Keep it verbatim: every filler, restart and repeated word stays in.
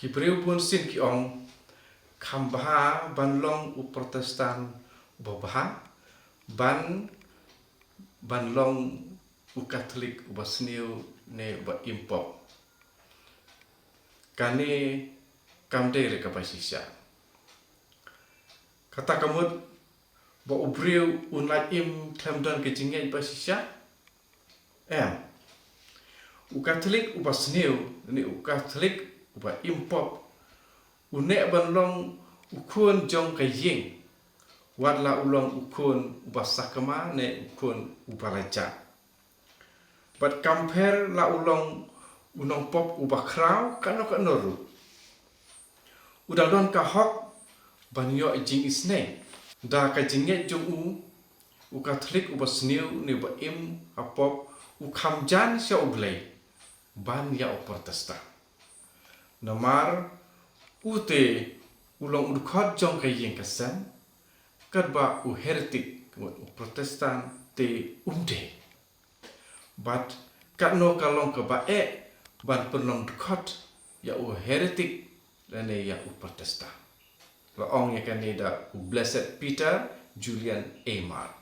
Ki briew bunsien ki ong, kham bha ban long u Protestant uba bha, ban, ban long u Katholik uba sniew ne uba im pop. Kane kam dei re kaba shisha. Kata ka mut ba u briew un lait im khlem don ka jingngeit ba shisha? Em. U Katholik uba sniew ne u Katholik uba im pop, u neh ban long u khun jong ka ïing, wat la u long u khun uba sakma ne u khun uba lajah. Bad kam pher la u long u nongpop uba khraw kano kano ruh. U dang don ka hok ban ïoh jingisynei. Da ka jingngeit jong u, u Katholik uba sniew ne uba im ha pop u kham jan sha u Blei ban ïa u Protestant. Namar u te u long u dkhot jong ka ïing ka sem, katba u heretik, u Protestant te um dei. Bad katno ka long kaba eh ban pynlong dkhot ïa u heretik lane ïa u Protestant. La ong ïa kane da u Blessed Peter Julian Eymar.